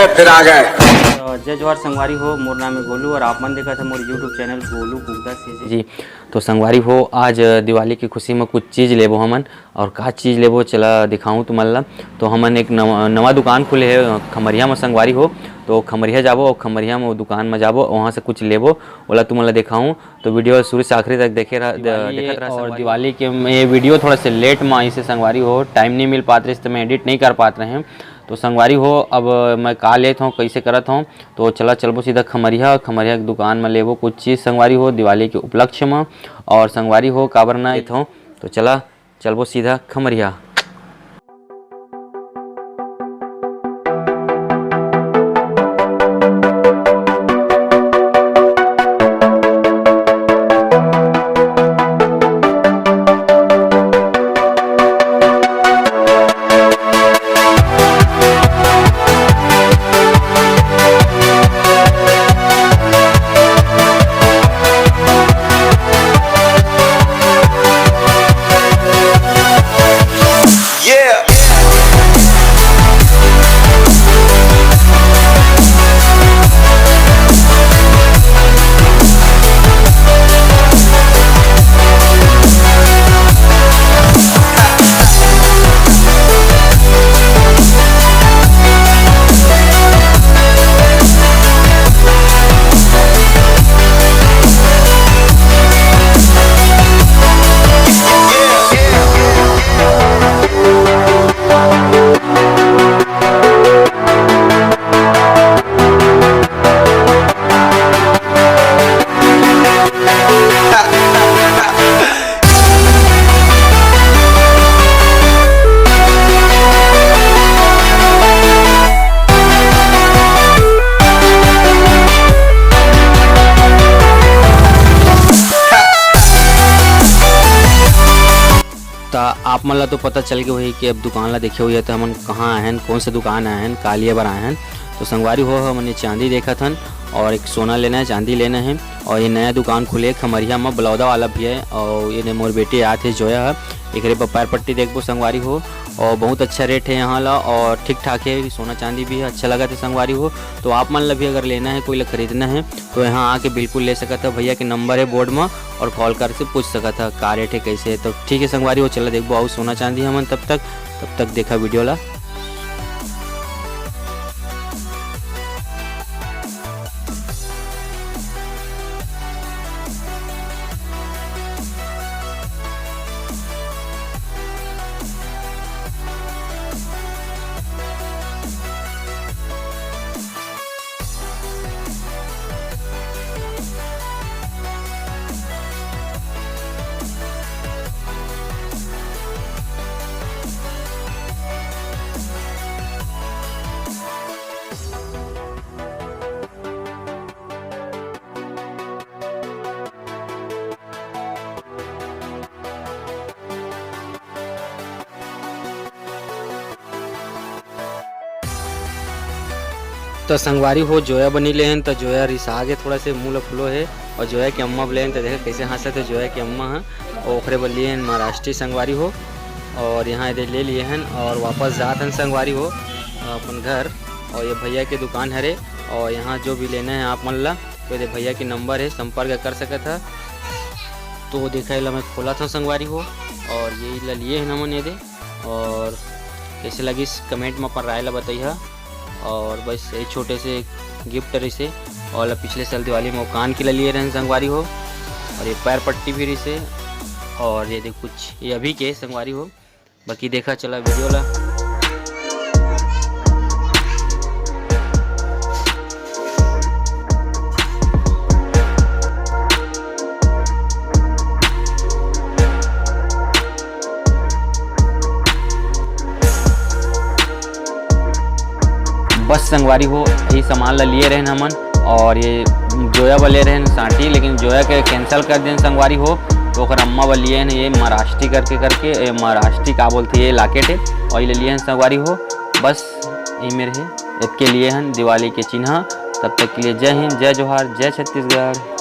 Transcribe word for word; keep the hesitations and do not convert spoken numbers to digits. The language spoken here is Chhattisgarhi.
फिर आ गए। अ, जय जोहार संगवारी हो, मोर नाम है गोलू और आप मन देखत है मोर YouTube channel Golu Kukda CG. जी, तो संगवारी हो, आज दिवाली की खुशी में कुछ चीज़ लेबो हमन, और का चीज़ लेबो, चला दिखाऊं तुमन ला। तो हमन एक नवा, नवा दुकान खुले है, अ, खमरिया में संगवारी हो, तो खमरिया जाबो और खमरिया में वो दुकान में जाबो, वहाँ से कुछ लेबो, ओला तुमन ला दिखाऊं। तो video शुरू से आखिरी तक देखे रह, दिवाली देखत रह और संगवारी। दिवाली के ये video थोड़ा से late में आइसे संगवारी हो, time नहीं मिल पात रहिस तो मैं edit नहीं कर पात रहे। तो संगवारी हो, अब मैं का लेत हूँ, कैसे करत हूँ, तो चला चलबो सीधा खमरिया, खमरिया की दुकान में लेबो कुछ चीज़ संगवारी हो दिवाली के उपलक्ष्य में। और संगवारी हो, काबर ना लेत हूँ, तो चला चलबो सीधा खमरिया। त आप मन ला तो पता चल गए होही कि अब दुकान ला देखे होही, त हमन कहाँ आए हन, कौन से दुकान आए हन, का लिए बर आए हन। तो संगवारी हो, हमन ये चांदी देखत हन और एक सोना लेना है, चांदी लेना है। और ये नया दुकान खुले खमरिया में, बलौदा वाला भी है। और ये दे मोर बेटी आत है जोया है, एकरे पर पैर पट्टी देखबो संगवारी हो। और बहुत अच्छा rate है यहाँ ला और ठीक ठाक है, सोना चांदी भी है, अच्छा लगा थे संगवारी हो। तो आप मन ला भी अगर लेना है, कोई ला खरीदना है, तो यहाँ आके बिल्कुल ले सकत है। भैया के number है board में और call करके पूछ सकत है का rate है, कैसे है। तो ठीक है संगवारी हो, चला देखबो आऊ सोना चांदी हमन, तब तक, तब तक देखा video ला। तो संगवारी हो, जोया बर नी लेहन, तो जोया रिसा गे थोड़ा से, मुंह ला फुलो है। और जोया के अम्मा बर लेहन, तो देखे कैसे हंसत है जोया के अम्मा ह। और ओकरे बर लिए हन महाराष्ट्री संगवारी हो। और यहाँ इधर ले लिए हन और वापस जात हन संगवारी हो अपन घर। और ये भैया के दुकान हरे। और यहाँ जो भी लेना है आप मन ला, तो ये भैया के number है, संपर्क कर सकत है। तो देखा, एला मैं खोला था संगवारी हो, और ये ला लिए है हमन ये दे। और कैसे लगिस, comment में अपन राय ला बताइहा। और बस ये छोटे से gift रहिसे, और ला पिछले साल दिवाली में वो कान के ला लिए रहन संगवारी हो, और ये पैर पट्टी भी रहिसे, और ये देख कुछ ये अभी के संगवारी हो। बाकी देखा चला video ला। बस संगवारी हो, यही सामान ला लिए रहन हमन, और ये जोया बर ले रहन सांटी, लेकिन जोया के cancel कर देन संगवारी हो। तो ओकर अम्मा बर लिए हन ये महाराष्ट्री करके, करके, ए, महाराष्ट्री का बोलथे, ये locket है, और ये ले लिए हन संगवारी हो। बस यही मेर है, एतके लिए हन दिवाली के चिन्हा। तब तक के लिए जय हिंद, जय जोहार, जय छत्तीसगढ़।